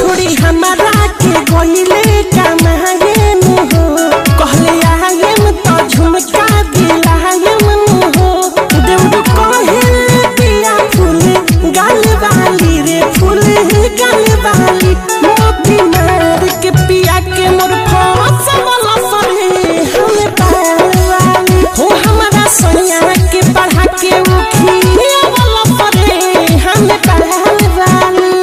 छोड़ी हमारा के गइले कमाए नु हो। कहले आएम त झुमका दिलाएम नु हो। देवरू कहेले पिया फूल गाल वाली रे, फूल गाल वाली। मोती मार के पिया के मोर फसवला सरे हम पाल वाली। हो हमारा सैया के पढ़ा के उखिया वाला सरे हम पाल वाली।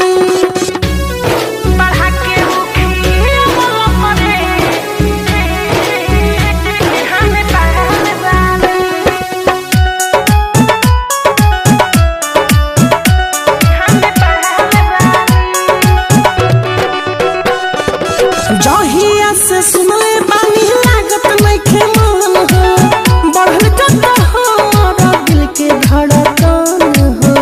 पढ़ा के उखिया वाला परे हम पाल वाली। हम पाल वाली। जहिया से सुनले बानी लागत नइखे मन हो, बढ़ल जाता हमारा दिल के धड़कन हो।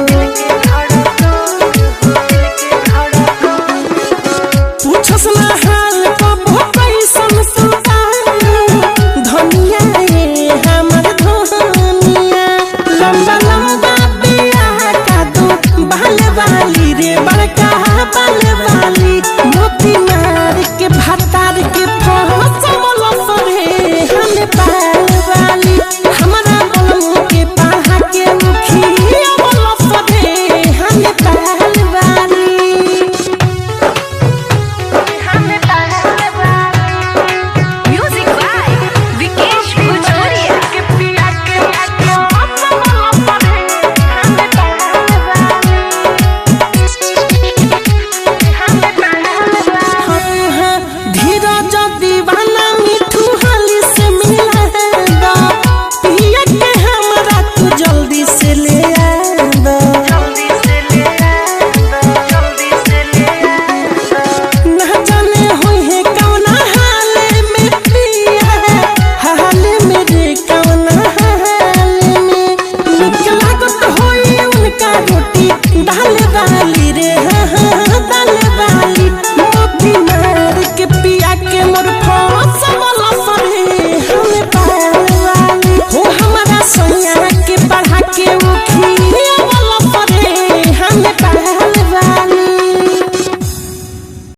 पूछस ना हाल कबो कैसन सुतानी, धनिया रे हमर धनिया। लंबा लंबा बिया का दो बाल वाली रे, बड़का बाल